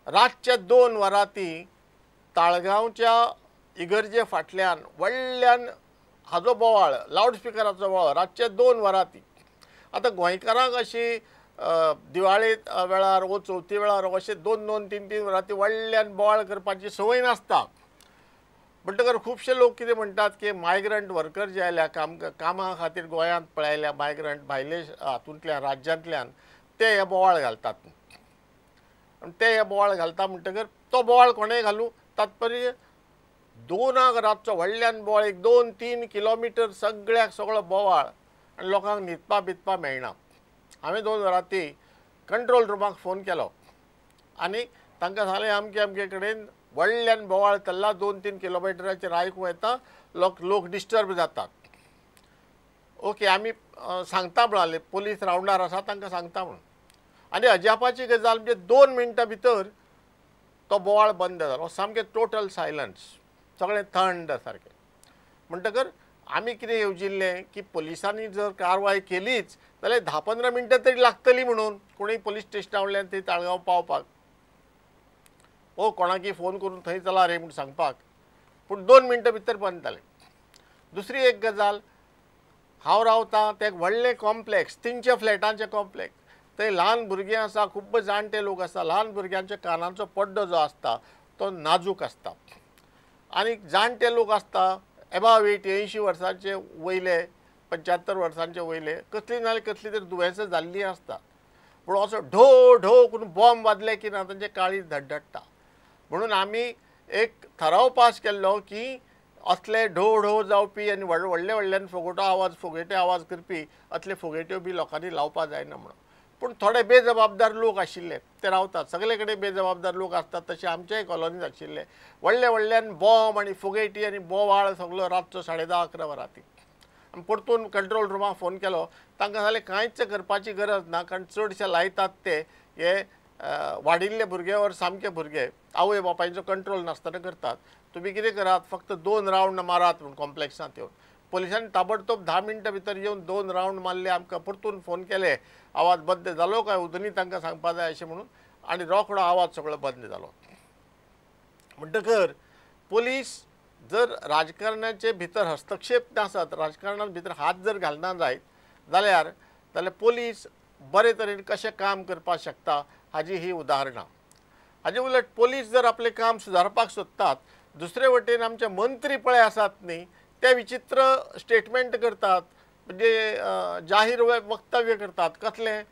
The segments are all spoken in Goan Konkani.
रातच्या 2 वराती ताळगांवच्या इगर्जे फाटल्यान व्हडल्यान हाजो बोवाळ, लावडस्पिकराचो बोवाळ रातच्या 2 वराती। आतां गोंयकारांक अशी दिवाळे वेळार वो चवथी वेळार अशे 2 2 3 3 वराती व्हडल्यान बोवाळ करपाची संवय नासता। म्हणटकर खुबशे लोक कितें म्हणटात की मायग्रंट वर्कर जे आयल्या कामा खातीर गोंयांत पळयल्या मायग्रंट भायले हातूंतल्यान राज्यांतल्यान ते हे बोवाळ घालतात। ते हे बोवाळ घालता म्हणटकर तो बोवाळ कोणेय घालूं, तात्पर्य 2 रातचो व्हडल्यान बोवाळ 1 2 3 किलोमिटर सगळ्याक सगळो बोवाळ आनी लोकांक न्हिदपा बिदपा मेळना। हांवें 2 वराती कंट्रोल रुमाक फोन केलो आनी तांकां सांगलें अमके अमके कडेन व्हडल्यान बोवाळ चल्ला, 2 3 किलोमिटराचेर आयकूं येता, लोक डिस्टर्ब जातात। ओके आमी सांगता म्हणाले, पोलीस रावंडार आसा तांकां सांगता म्हणून। आनी अजापाची गजाल म्हणजे 2 मिनटां भितर तो बोवाळ बंद जालो, सामकें टोटल सायलन्स, सगळें थंड सारकें। म्हणटकर आमी कितें येवजिल्लें की पोलिसांनी जर कारवाय केलीच जाल्यार 10-15 मिनटां तरी लागतली म्हणून कोणूय पोलीस स्टेशना वयल्यान थंय ताळगांव पावपाक ओ कोणाकी फोन करून थंय चला रे म्हूण सांगपाक, पूण 2 मिनटां भितर बंद जालें। दुसरी एक गजाल, हांव रावतां तें एक व्हडलें कॉम्प्लेक्स, 300 फ्लॅटांचें कॉम्प्लेक्स, थंय ल्हान भुरगीं आसा, खूब्ब जाणटे लोक आसा। ल्हान भुरग्यांच्या कानांचो पड्डो जो आसता तो नाजूक आसता आनी जाणटे लोक आसता एबाव 80 वर्सांचे वयले, 75 वर्सांचे वयले, कसली ना कसली तरी दुयेंसां जाल्लीं आसता। पूण असो ढो ढो करून बॉम्ब वाजले की ना तांचें काळीज धडधडटा। म्हणून आमी एक थाराव पास केल्लो की असले ढो ढो जावपी आनी व्हडले व्हडल्यान फोगोटो आवाज, फोगेटे आवाज करपी असले फोगेट्यो बी लोकांनी लावपा जायना म्हणून। पूण थोडे बेजबाबदार लोक आशिल्ले ते रावतात, सगळे कडेन बेजबाबदार लोक आसतात, तशे आमच्याय कॉलनीत आशिल्ले व्हडले व्हडल्यान बॉम्ब आनी फोगेटी आनी बोवाळ सगळो रातचो 10:30-11 वराती। आनी परतून कंट्रोल रुमाक फोन केलो, तांकां सांगलें कांयच करपाची गरज ना, कारण चडशे लायतात ते हे वाडिल्ले भुरगे वर सामके भुरगे आवय बापायचो कंट्रोल नासतना करतात। तुमी कितें करात, फक्त 2 रावंड मारात म्हूण कॉम्प्लेक्सांत येवन। पोलिसांनी ताबडतोब 10 मिनटां भितर येवन 2 रावंड मारले, आमकां परतून फोन केले, आवाज बंद जालो काय अजुनूय तांकां सांगपा जाय अशें म्हणून, आनी रोखडो आवाज सगळो बंद जालो। म्हणटकर पोलीस जर राजकारणाचे भितर हस्तक्षेप नासत, राजकारणात भितर हात जर घालना जायत जाल्यार पोलीस बरे तरेन कशें काम करपाक शकता हाजी ही उदाहरणां। हाजे उलट पोलीस जर आपलें काम सुदारपाक सोदतात, दुसरे वटेन आमचे मंत्री पळय आसात न्ही ते विचित्र स्टेटमेंट करतात, म्हणजे जाहीर वक्तव्य करतात। कसलें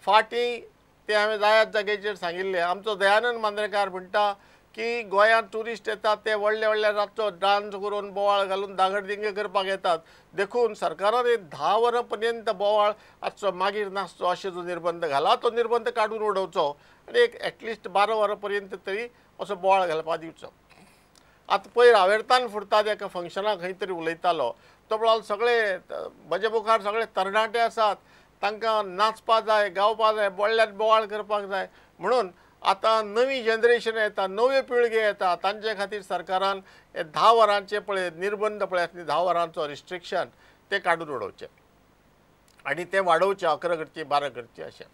फाटीं ते हांवें जायात जाग्याचेर सांगिल्लें, आमचो दयानंद मांद्रेकार म्हणटा की गोंयांत ट्युरिस्ट येतात ते व्हडले व्हडले रातचो डान्स करून बोवाळ घालून दागडदिंगे करपाक येतात, देखून सरकारान एक 10 वरां पर्यंत बोवाळ आसचो मागीर नासचो अशें जो निर्बंध घाला तो निर्बंध काडून उडोवचो आनी एक एटलिस्ट 12 वरां पर्यंत तरी असो बोवाळ घालपाक दिवचो। आतां पयर आवेर्तान फुरतात एका फंक्शनाक खंय तरी उलयतालो, तो म्हणलो सगळे म्हजे मुखार सगळे तरणाटे आसात, तांकां नाचपा जाय, गावपा जाय, व्हडल्यान बोवाळ करपाक जाय, म्हणून आतां नवी जनरेशन येता, नव्यो पिळगे येता, तांचे खातीर सरकारान 10 वरांचे पळय निर्बंध पळय आसली 10 वरांचो रिस्ट्रिक्शन ते काडून उडोवचें आनी ते वाडोवचें, 11 करचें, 12 करचें अशें।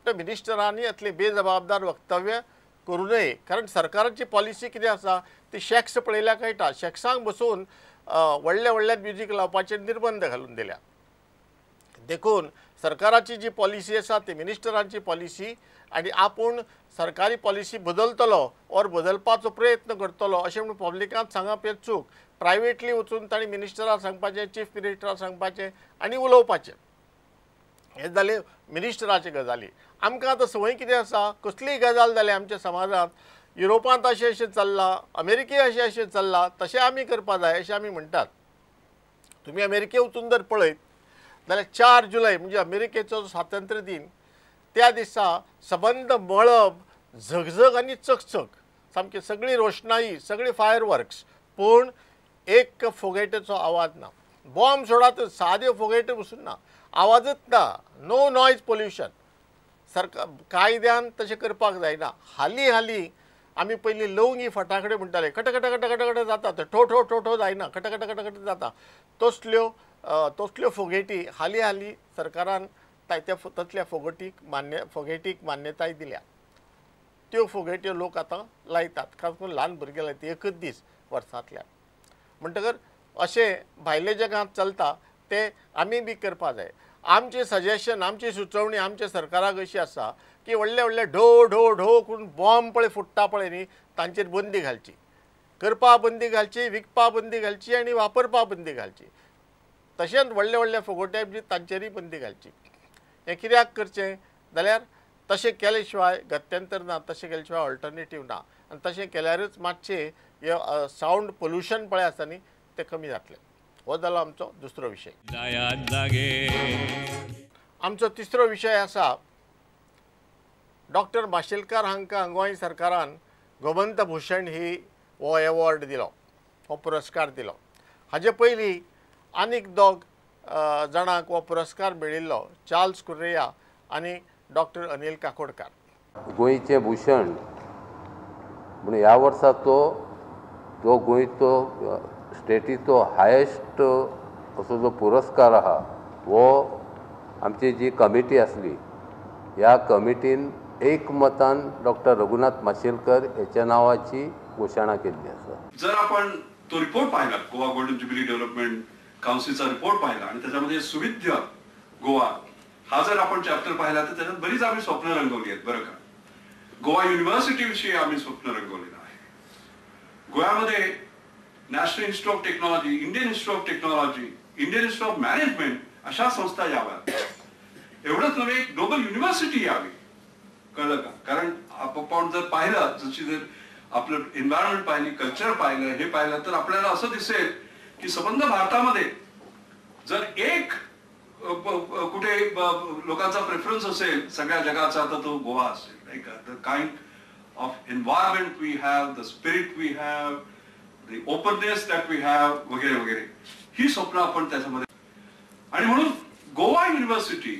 तर मिनिस्टरांनी असले बेजबाबदार वक्तव्य करूं नये, कारण सरकाराची पॉलिसी कितें आसा ती शॅक्स पळयल्यार कळटा। शॅक्सांक बसून व्हडले व्हडले म्युजीक लावपाचेर निर्बंध घालून दिल्या, देखून सरकाराची जी पॉलिसी आसा ती मिनिस्टरांची पॉलिसी आनी आपूण सरकारी पॉलिसी बदलतलो ओर बदलपाचो प्रयत्न करतलो अशें म्हणून पब्लिकांत सांगप हें चूक। प्रायवेटली वचून तांणी मिनिस्टराक सांगपाचें, चीफ मिनिस्टराक सांगपाचें आनी उलोवपाचें, हें जालें मिनिस्टराचे गजाली। आमकां आतां संवय कितें आसा, कसलीय गजाल जाली आमच्या समाजांत, युरोपांत अशें अशें चल्लां, अमेरिके अशें अशें चल्लां, तशें आमी करपा जाय अशें आमी म्हणटात। तुमी अमेरिके वचून जर पळयत जाल्यार 4 जुलय म्हणजे अमेरिकेचो स्वातंत्र्य दिन, त्या दिसा सबंद मळब झगझग आनी चकचक, सामकी सगळी रोशणाई, सगळी फायर वर्क्स, पूण एक फोगेटेचो आवाज ना। बॉम्ब सोडात, साद्यो फोगेट्यो पसून ना, आवाजच ना, नो नॉयज पोल्युशन। सरकार कायद्यान तशें करपाक जायना। हालीं हालीं आमी पयलीं लवंगी फटाकडे म्हणटाले, खटखट खटखट खट जाता, ठो ठो ठो ठो जायना, खटखट खटखट जाता, तसल्यो तसल्यो फोगेटी हालीं हालीं सरकारान तसल्या फोगेटीक मान्यताय दिल्या। त्यो फोगेट्यो लोक आतां लायतात, खास करून ल्हान भुरगे लायतात एकच दीस वर्सांतल्यान। म्हणटकर अशें भायले जगांत चलता तें आमी बी करपा जाय। आमचें सजेशन, आमची सुचोवणी आमच्या सरकाराक अशी आसा की व्हडले व्हडले ढो ढो ढो करून बॉम्ब पळय फुट्टा पळय न्ही, तांचेर बंदी घालची, करपा बंदी घालची, विकपा बंदी घालची आनी वापरपा बंदी घालची। तशेंच व्हडले व्हडले फोगोटे बी तांचेरूय बंदी घालची। हें कित्याक करचें जाल्यार तशें केले शिवाय गत्यंतर ना, तशें केले शिवाय ऑल्टरनेटीव ना, आनी तशें केल्यारच मातशें हें सावंड पोल्युशन पळय आसा न्ही तें कमी जातलें। हो जालो आमचो दुसरो विशय। आमचो तिसरो विशय आसा डॉक्टर माशेलकार हांकां गोंय सरकारान गोमंत भूषण ही हो एवॉर्ड दिलो, हो पुरस्कार दिलो। हाजे पयलीं आनीक दोग जाणांक हो पुरस्कार मेळिल्लो, चार्ल्स कुर्रेया आनी डॉक्टर अनिल काकोडकार। गोंयचें भूषण म्हूण ह्या वर्सा तो जो गोंयचो स्टेटीचो हायेस्ट असो जो पुरस्कार आहा हो आमची जी कमिटी आसली ह्या कमिटीन एकमतान डॉक्टर रघुनाथ माशेलकर हेच्या नांवाची घोशणा केल्ली आसा। जर आपण तो रिपोर्ट पाहिला, गोवा गोल्डन ज्युबिली डेव्हलपमेंट काउन्सिलचा रिपोर्ट पाहिला आणि त्याच्यामध्ये सुविध्य गोवा हा जर आपण चॅप्टर पाहिला तर त्याच्यात बरीच आम्ही स्वप्न रंगवली आहेत बरं का। गोवा युनिव्हर्सिटीविषयी आम्ही स्वप्न रंगवलेलं आहे। गोव्यामध्ये National Institute of Technology, Indian Institute of Technology, Indian Institute of Management अशा संस्था याव्यात। एवढंच नव्हे, एक ग्लोबल युनिव्हर्सिटी यावी, कळलं का? कारण आपण जर पाहिलं, जशी जर आपलं एन्व्हायरमेंट पाहिली, कल्चर पाहिलं, हे पाहिलं तर आपल्याला असं दिसेल की संबंध भारतामध्ये जर एक कुठे लोकांचा प्रेफरन्स असेल सगळ्या जगाचा तर तो गोवा असेल, नाही का? The kind of environment we have, the spirit we have, the openness that we have वगैरे वगैरे ही स्वप्न आपण त्याच्यामध्ये। आणि म्हणून Goa university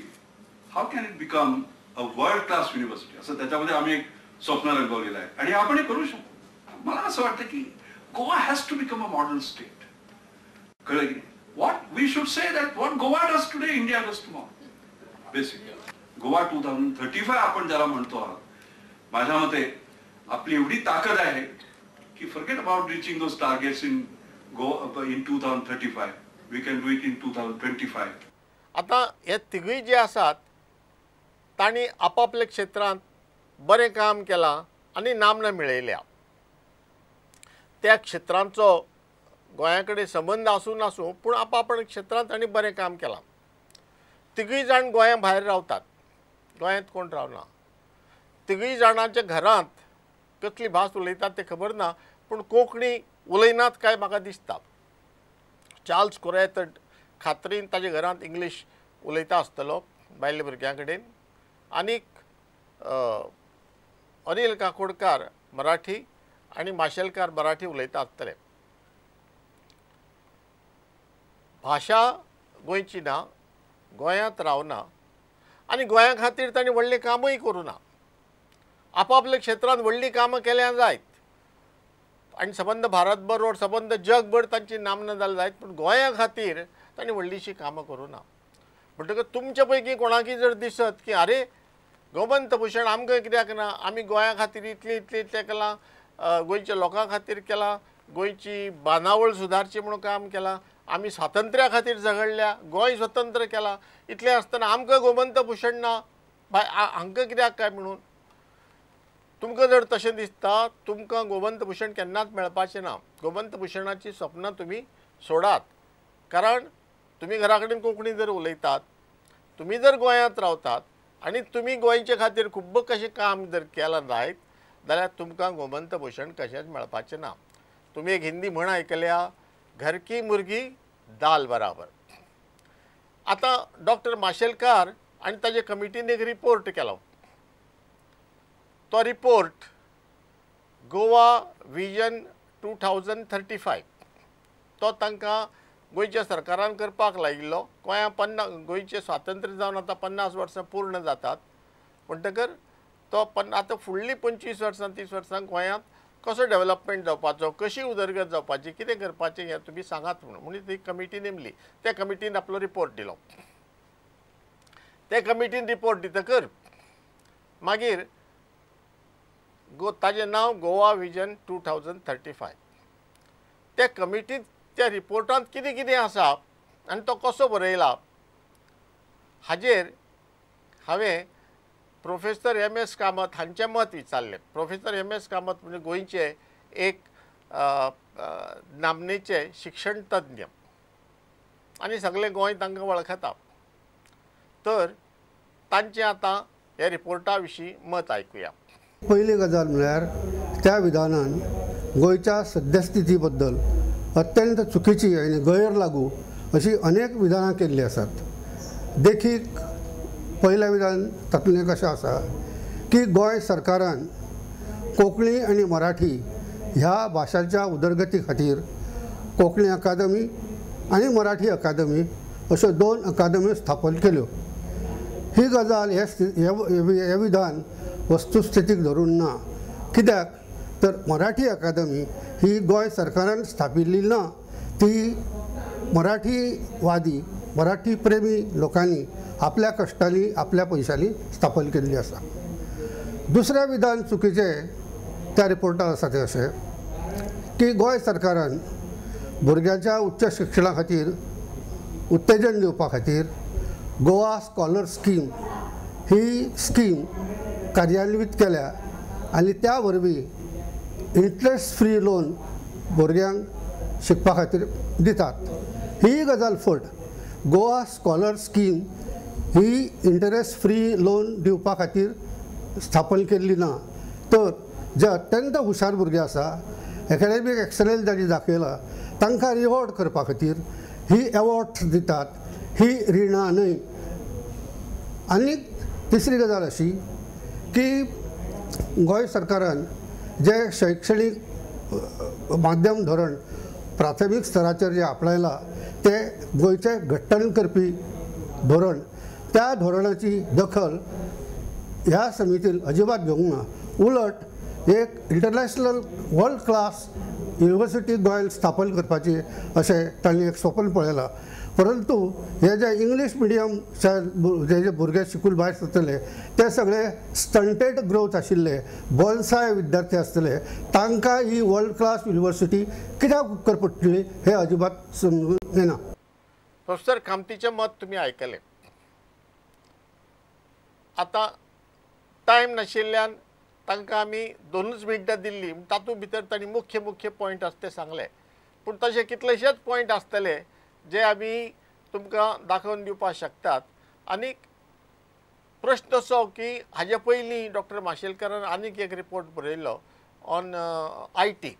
how can it become a world class university असं त्याच्यामध्ये आम्ही एक स्वप्न रंगवलेलं आहे आणि आपण हे करू शकतो। मला असं वाटतं की Goa has to become a model state, कळलं की? What we should say that what Goa does today, India does tomorrow. Basically Goa 2035 आपण ज्याला म्हणतो आहोत, माझ्या मते आपली एवढी ताकद आहे की forget about reaching those targets in Goa in 2035, we can do it in 2025. आतां हे तिगूय जे आसात तांणी आपापल्या क्षेत्रांत बरें काम केलां आनी नामना मेळयल्या। त्या क्षेत्रांचो गोंया कडेन संबंद आसूं नासूं पूण आपापल्या क्षेत्रांत तांणी बरें काम केलां। तिगूय जाण गोंया भायर रावतात, गोंयांत कोण रावना। तिगूय जाणांच्या घरांत कसली भास उलयतात तें खबर ना, पूण कोंकणी उलयनात काय म्हाका दिसता। चार्ल्स कुर्रेया तर खात्रीन ताच्या घरांत इंग्लीश उलयता आसतलो बायले भुरग्यां कडेन, आनीक अनिल काकोडकार मराठी आनी माशेलकार मराठी उलयता आसतले। भाशा गोंयची ना, गोंयांत रावना आनी गोंया खातीर तांणी व्हडलें कामूय करूं ना। आपापल्या क्षेत्रांत व्हडलीं कामां केल्या जायत आनी सबंद भारतभर वा सबंद जगभर तांची नामना जाल्या जायत, पूण गोंया खातीर तांणी व्हडलीशीं कामां करूं ना। म्हणटकच तुमचे पैकी कोणाकय जर दिसत की आरे गोमंत भूषण आमकां कित्याक ना, आमी गोंया खातीर इतलें इतलें इतलें केलां, गोंयच्या लोकां खातीर केलां, गोंयची बांदावळ सुदारची म्हणून काम केलां, आमी स्वातंत्र्या खातीर झगडल्या, गोंय स्वतंत्र केलां, इतलें आसतना आमकां गोमंत भूषण ना, बाय हांकां कित्याक काय म्हणून तुमकां जर तशें दिसता, तुमकां गोमंत भूषण केन्नाच मेळपाचें ना। गोमंत भूषणाची सपनां तुमी सोडात, कारण तुमी घरा कडेन कोंकणी जर उलयतात, तुमी जर गोंयांत रावतात आनी तुमी गोंयचे खातीर खूब्ब कशें काम जर केलां जायत जाल्यार तुमकां गोमंत भूषण कशेंच मेळपाचें ना। तुमी एक हिंदी म्हण आयकल्या, घर की मुर्गी दाल बराबर। आतां डॉक्टर माशेलकार आनी ताजे कमिटीन एक रिपोर्ट केलो, तो रिपोर्ट गोवा विजन 2035 तो तांकां गोंयच्या सरकारान करपाक लायिल्लो। गोंया गोंयचें स्वातंत्र्य जावन आतां 50 वर्सां पूर्ण जातात, म्हणटकर तो आतां फुडलीं 25 वर्सां 30 वर्सां गोंयांत कसो डेवलपमेंट जावपाचो, कशी उदरगत जावपाची, कितें करपाचें हें तुमी सांगात म्हणून म्हणून ती कमिटी नेमली। त्या कमिटीन आपलो रिपोर्ट दिलो। त्या कमिटीन रिपोर्ट दितकर मागीर ताजें नांव गोवा विजन 2035। त्या कमिटींत त्या रिपोर्टांत कितें कितें आसा आनी तो कसो बरयला हाजेर हांवें प्रोफेसर एम.एस. कामत हांचें मत विचारलें। Professor MS. कामत म्हणजे गोंयचे एक नामनेचे शिक्षण तज्ञ आनी सगळें गोंय तांकां वळखता। तर तांचें आतां ह्या रिपोर्टा विशीं मत आयकुया। पयली गजाल म्हळ्यार त्या विधानान गोंयच्या सद्यस्थिती बद्दल अत्यंत चुकीची आनी गैरलागू अशी अनेक विधानां केल्लीं आसात। देखीक पयलें विधान तातूंतलें कशें आसा की गोंय सरकारान कोंकणी आनी मराठी ह्या भाशांच्या उदरगती खातीर कोंकणी अकादमी आनी मराठी अकादमी अश्यो 2 अकादमी स्थापन केल्यो। ही गजाल हें विधान वस्तुस्थितीक धरून ना, कित्याक तर मराठी अकादमी ही गोंय सरकारान स्थापिल्ली ना, ती मराठीवादी मराठी प्रेमी लोकांनी आपल्या कश्टांनी आपल्या पयशांनी स्थापन केल्ली आसा। दुसरें विधान चुकीचें त्या रिपोर्टार आसा तें अशें की गोंय सरकारान भुरग्यांच्या उच्च शिक्षणा खातीर उत्तेजन दिवपा खातीर गोवा स्कॉलर स्कीम ही स्कीम कार्यान्वीत केल्या आनी त्या वरवीं इंट्रस्ट फ्री लोन भुरग्यांक शिकपा खातीर दितात। ही गजाल फट। गोवा स्कॉलर स्कीम ही इंटरेस्ट फ्री लोन दिवपा खातीर स्थापन केल्ली ना, तर जे अत्यंत हुशार भुरगे आसा एकेडमीक एक्सलन्स जांणी दाखयला तांकां रिवॉर्ड करपा खातीर ही एवॉर्ड्स दितात, ही रिणां न्हय। आनी तिसरी गजाल अशी की गोंय सरकारान जे शैक्षणीक माध्यम धोरण प्राथमीक स्तराचेर जें आपणायलां तें गोंयचें घट्टण करपी धोरण, त्या धोरणाची दखल ह्या समितीन अजिबात घेवंक ना। उलट एक इंटरनॅशनल वर्ल्ड क्लास युनिवर्सिटी गोंयांत स्थापन करपाची अशें तांणी एक स्वप्न पळयलां, परंतु हे जे इंग्लीश मिडियम जे जे भुरगे शिकून भायर सरतले ते सगळे स्टंटेड ग्रोथ आशिल्ले बोन्साय विद्यार्थी आसतले, तांकां ही वर्ल्ड क्लास युनिवर्सिटी कित्याक उपकार पडटली हें अजिबात समजून येना। प्रोफेसर कामतीचें मत तुमी आयकलें। आतां टायम नाशिल्ल्यान तांकां आमी 2 मिनटां दिल्ली, तातूंत भितर तांणी मुख्य मुख्य पॉयंट आसा ते सांगले, पूण तशे कितलेशेच पॉयंट आसतले जे आमी तुमकां दाखोवन दिवपाक शकतात। आनी प्रश्न असो की हाजे पयलीं डॉक्टर माशेलकरान आनीक एक रिपोर्ट बरयल्लो ऑन IT,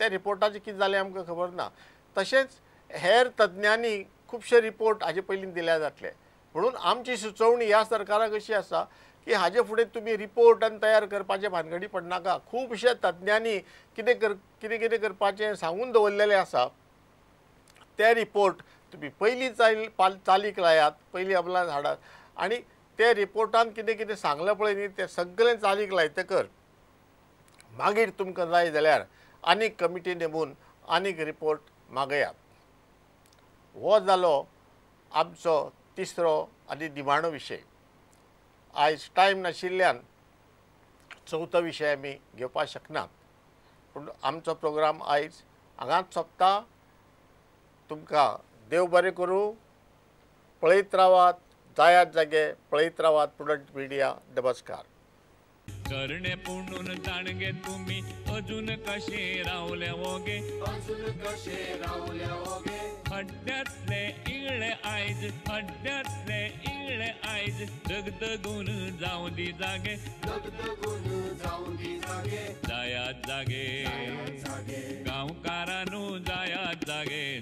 त्या रिपोर्टाचें कितें जालें आमकां खबर ना। तशेंच हेर तज्ञांनी खुबशे रिपोर्ट हाजे पयलीं दिल्या जातले, म्हणून आमची सुचोवणी ह्या सरकाराक अशी आसा की हाजे फुडें तुमी रिपोर्ट आनी तयार करपाचे भानगडी पडनाका। खुबशे तज्ञांनी कितें कितें कितें करपाचें सांगून दवरलेलें आसा, ते रिपोर्ट तुमी पयलीं चालीक लायात, पयलीं अंमलांत हाडात आनी ते रिपोर्टान कितें कितें सांगलां पळय न्ही तें सगळें चालीक लायतकर मागीर तुमकां जाय जाल्यार आनीक कमिटी नेमून आनीक रिपोर्ट मागयात। हो जालो आमचो तिसरो आनी निमाणो विशय। आयज टायम नाशिल्ल्यान चवथो विशय आमी घेवपाक शकनात, पूण आमचो प्रोग्राम आयज हांगाच सोंपता। तुमकां देव बरें करूं। पळयत रावात, जायात जागे, पळयत रावात प्रुडंट मिडिया। नमस्कार। करणे पुणून जाणगे तुम्ही अजून कशे रावले वोगे, अजून कशे रावले वोगे, हड्ड्यातले इगळे आयज, हड्ड्यातले इगळे आयज, दगदगून जावं दी जागे, दगदगून जावं दी जागे, जायात जागे, गांवकारांनो जायात जागे।